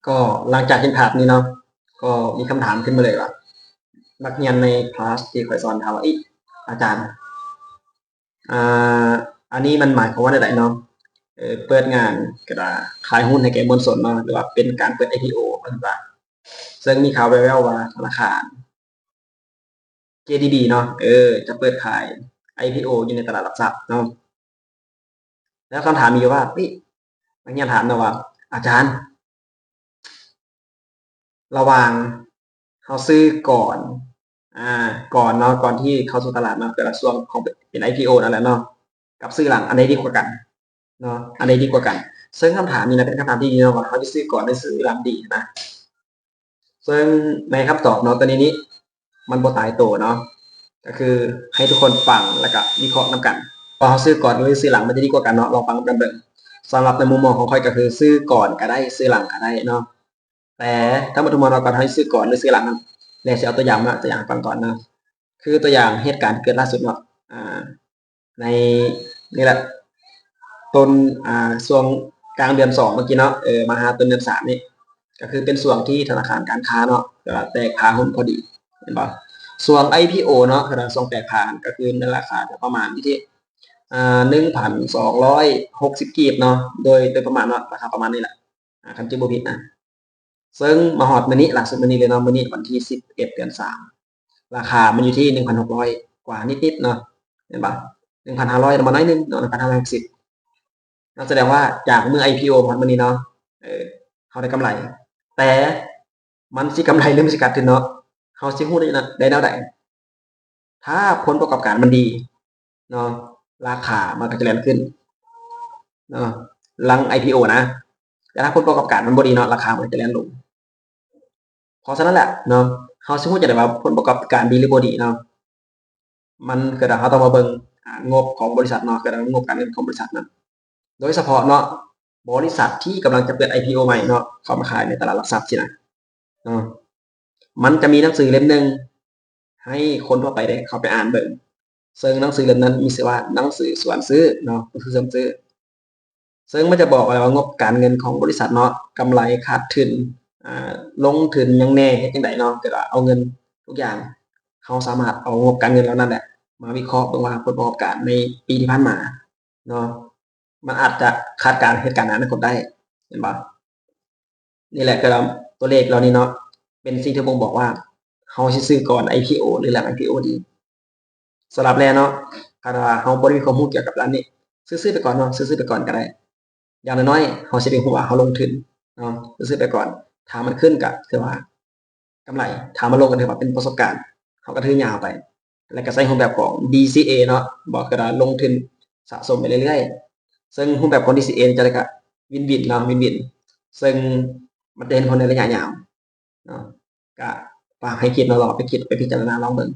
ກໍຫຼັງຈາກເຫັນພາບນີ້ເນາະ ກໍມີຄຳຖາມຂຶ້ນມາເລີຍວ່າ ນັກຮຽນໃນຄລາສທີ່ຂ້ອຍສອນຖາມວ່າ ເອີ ອາຈານ ອ່າ ອັນນີ້ມັນໝາຍຄວາມວ່າແນວໃດເນາະ? ເອີ ເປີດງານກະດາຂາຍຫຸ້ນໃຫ້ແກ່ມວນຊົນເນາະ ຫຼືວ່າເປັນການເປີດ ໄອພີໂອ ວ່າຊັ້ນຊະ. ເຊິ່ງມີຂ່າວແວ່ວໆວ່າທະນາຄານ ເຈດີບີ ເນາະ ເອີ ຈະເປີດຂາຍ ໄອພີໂອ ຢູ່ໃນຕະຫຼາດຫຼັກຊັບເນາະ. ແລ້ວຄຳຖາມມີຢູ່ວ່າ ເອີ ນັກຮຽນຖາມເນາະວ່າ ອາຈານ ລະຫວ່າງເຮົາຊື້ກ່ອນ ອ່າ ກ່ອນເນາະ ກ່ອນທີ່ເຂົ້າສູ່ຕະຫຼາດເນາະ ແຕ່ລະຊ່ວງຂອງເປັນ ໄອພີໂອ ນັ້ນແຫຼະເນາະ ກັບຊື້ຫຼັງ ອັນໃດດີກວ່າກັນເນາະ? ອັນໃດດີກວ່າກັນ? ເຊິ່ງຄຳຖາມນີ້ນະ ເປັນຄຳຖາມທີ່ດີເນາະ ວ່າເຮົາຈະຊື້ກ່ອນ ຫຼື ຊື້ຫຼັງດີນະ. ເຊິ່ງໃນຄຳຕອບເນາະ ຕົວນີ້ນີ້ ມັນບໍ່ຕາຍໂຕເນາະ ກໍຄືໃຫ້ທຸກຄົນຟັງ ແລ້ວກໍວິເຄາະນຳກັນ ວ່າເຮົາຊື້ກ່ອນ ຫຼື ຊື້ຫຼັງ ມັນຈະດີກວ່າກັນເນາະ. ລອງຟັງນຳກັນເບິ່ງ. ສຳລັບໃນມຸມມອງຂອງຂ້ອຍ ກໍຄືຊື້ກ່ອນກໍໄດ້ ຊື້ຫຼັງກໍໄດ້ເນາະ. ແຕ່ທັງໝົດທັງມວນເນາະ ກ່ອນເຮົາຊິຊື້ກ່ອນ ຫຼື ຊື້ຫຼັງນັ້ນ ແລະ ຊິເອົາຕົວຢ່າງມາ ຕົວຢ່າງໃຫ້ຟັງກ່ອນເນາະ. ຄືຕົວຢ່າງເຫດການທີ່ເກີດລ່າສຸດເນາະ ອ່າ ໃນນີ້ແຫຼະ ຕົ້ນ ອ່າ ຊ່ວງກາງເດືອນສອງເມື່ອກີ້ເນາະ ເອີ ມາຫາຕົ້ນເດືອນສາມນີ້ ກໍຄືເປັນຊ່ວງທີ່ທະນາຄານການຄ້າເນາະ ແບບວ່າແຕກພາຫຸ້ນພໍດີ ເຫັນບໍ່? ຊ່ວງ ໄອພີໂອ ເນາະ ຄືວ່າຊ່ວງແຕກພາ ກໍຄືໃນລາຄາປະມານຢູ່ທີ່ ອ່າ ໜຶ່ງພັນສອງຮ້ອຍຫົກສິບກີບເນາະ ໂດຍ ໂດຍປະມານເນາະ ລາຄາປະມານນີ້ແຫຼະ ອ່າ ຄັນຈຳບໍ່ຜິດນະ. ເຊິ່ງມາຮອດມື້ນີ້ ລ່າສຸດມື້ນີ້ເລີຍເນາະ ມື້ນີ້ວັນທີສິບເອັດ ເດືອນສາມ ລາຄາມັນຢູ່ທີ່ໜຶ່ງພັນຫົກຮ້ອຍກວ່ານິດໆເນາະ ເຫັນບໍ່? ໜຶ່ງພັນຫ້າຮ້ອຍ ມາໜ້ອຍໜຶ່ງເນາະ ໜຶ່ງພັນຫ້າຮ້ອຍຫົກສິບ. ນັ້ນສະແດງວ່າຈາກມື້ ໄອພີໂອ ມາຮອດມື້ນີ້ເນາະ ເອີ ເຮົາໄດ້ກຳໄລ ແຕ່ມັນຊິກຳໄລ ຫຼື ມັນຊິຂາດທຶນເນາະ ເຮົາຊິຮູ້ໄດ້ນະ ໄດ້ແນວໃດ? ຖ້າຜົນປະກອບການມັນດີເນາະ ລາຄາມັນກໍຈະແລ່ນຂຶ້ນເນາະ ຫຼັງ ໄອພີໂອ ນະ. ແຕ່ຖ້າຜົນປະກອບການມັນບໍ່ດີເນາະ ລາຄາມັນຈະແລ່ນລົງ. ເພາະສະນັ້ນແຫຼະເນາະ ເຮົາຊິຮູ້ຈັ່ງໃດວ່າຜົນປະກອບການດີ ຫຼື ບໍ່ດີເນາະ? ມັນຄືເຮົາຕ້ອງມາເບິ່ງ ອ່າ ງົບຂອງບໍລິສັດເນາະ ຄືງົບການເງິນຂອງບໍລິສັດນັ້ນ ໂດຍສະເພາະເນາະ ບໍລິສັດທີ່ກຳລັງຈະເປີດ ໄອພີໂອ ໃໝ່ເນາະ ເຂົ້າມາຂາຍໃນຕະຫຼາດຫຼັກຊັບຊີ້ນະເນາະ ມັນຈະມີໜັງສືເຫຼັ້ມໜຶ່ງໃຫ້ຄົນທົ່ວໄປໄດ້ເຂົ້າໄປອ່ານເບິ່ງ. ເຊິ່ງໜັງສືເຫຼັ້ມນັ້ນມີຊື່ວ່າ ໜັງສືຊວນຊື້ເນາະ ກໍຄືຊວນຊື້. ເຊິ່ງມັນຈະບອກໄວ້ວ່າງົບການເງິນຂອງບໍລິສັດເນາະ ກຳໄລ ຂາດທຶນ ອ່າ ລົງທຶນຫຍັງແດ່ ເຮັດຈັ່ງໃດເນາະ ແຕ່ວ່າເອົາເງິນທຸກຢ່າງ ເຮົາສາມາດເອົາງົບການເງິນເຫຼົ່ານັ້ນແຫຼະ ມາວິເຄາະເບິ່ງວ່າຜົນປະກອບການໃນປີທີ່ຜ່ານມາເນາະ ມັນອາດຈະຄາດການເຫດການໃນອະນາຄົດໄດ້ ເຫັນບໍ່? ນີ້ແຫຼະ ຄືຕົວເລກເຫຼົ່ານີ້ເນາະ ເປັນສິ່ງທີ່ບົ່ງບອກວ່າເຮົາຊິຊື້ກ່ອນ ໄອພີໂອ ຫຼື ຫຼັງ ໄອພີໂອ ດີ. ສຳລັບແລເນາະ ຖ້າວ່າເຮົາບໍ່ໄດ້ມີຄວາມຮູ້ກ່ຽວກັບດ້ານນີ້ ຊື້ໆໄປກ່ອນເນາະ ຊື້ໆໄປກ່ອນກໍໄດ້. ຢ່າງນ້ອຍໆ ເຮົາຊິໄດ້ຮູ້ວ່າເຮົາລົງທຶນເນາະ ຊື້ໆໄປກ່ອນ. ຖ້າມັນຂຶ້ນກໍຖືວ່າກຳໄລ ຖ້າມັນລົງກໍຖືວ່າເປັນປະສົບການ ເຮົາກໍຖືຍາວໄປ. ແລ້ວກໍໃຊ້ຮູບແບບຂອງ ດີຊີເອ ເນາະ ບອກກໍວ່າລົງທຶນສະສົມໄປເລື້ອຍໆ. ເຊິ່ງຮູບແບບຂອງ ດີຊີເອ ຈະໄດ້ກະວິນວິນເນາະ ວິນວິນ ເຊິ່ງມັນຈະເຫັນຜົນໃນໄລຍະຍາວເນາະ. ກະຝາກໃຫ້ຄິດເນາະ ລອງເອົາໄປຄິດໄປພິຈາລະນາລອງເບິ່ງ.